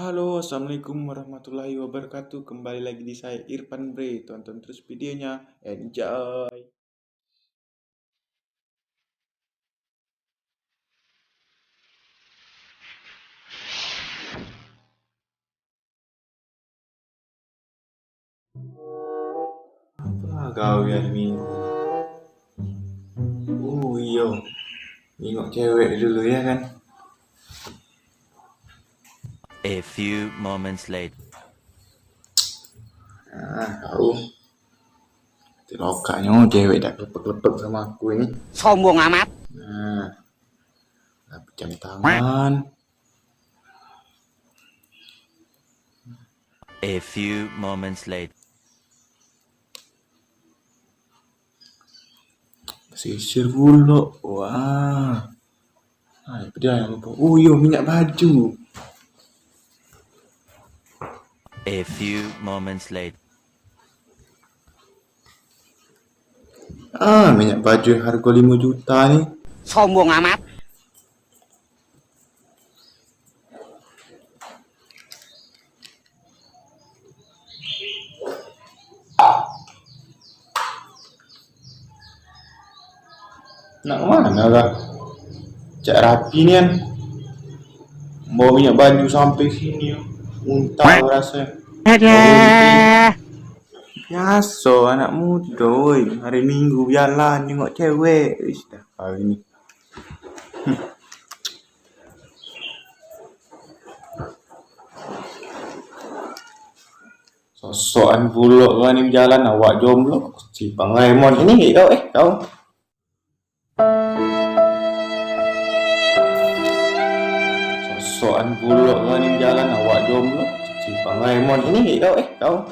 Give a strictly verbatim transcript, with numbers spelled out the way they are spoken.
Halo, assalamualaikum warahmatullahi wabarakatuh. Kembali lagi di saya Irfan Bre. Tonton terus videonya. Enjoy. Apalah gawe hari Minggu ni? Oh iyo, nengok cewek dulu ya kan. A few moments later. Ah, kau. Celokaknyo cewek dak kelepek-kelepek samo aku ini. Sombong amat. Nah, dah pejam tangan. A few moments later. Sisir pulo. Wah. Ah, apa dia yang lupa? Oh, iyo, minyak baju. A few moments later. Ah, minyak baju harga lima juta ni. Sombong amat. Nak kemana kak? Cak rapi nian. Bawa minyak baju sampai sini. Muntah rasanya. Ada. Biaso anak muda, oi. Hari Minggu jalan nengok cewek. Ish, dah kau ini. Sosokan pulo kau ni bejalan awak jomblo. Si Bang Raymond ini kau, eh, kau. Sosokan pulo kau ni bejalan awak jomblo. Si Bang Raymond ini kau, eh, kau.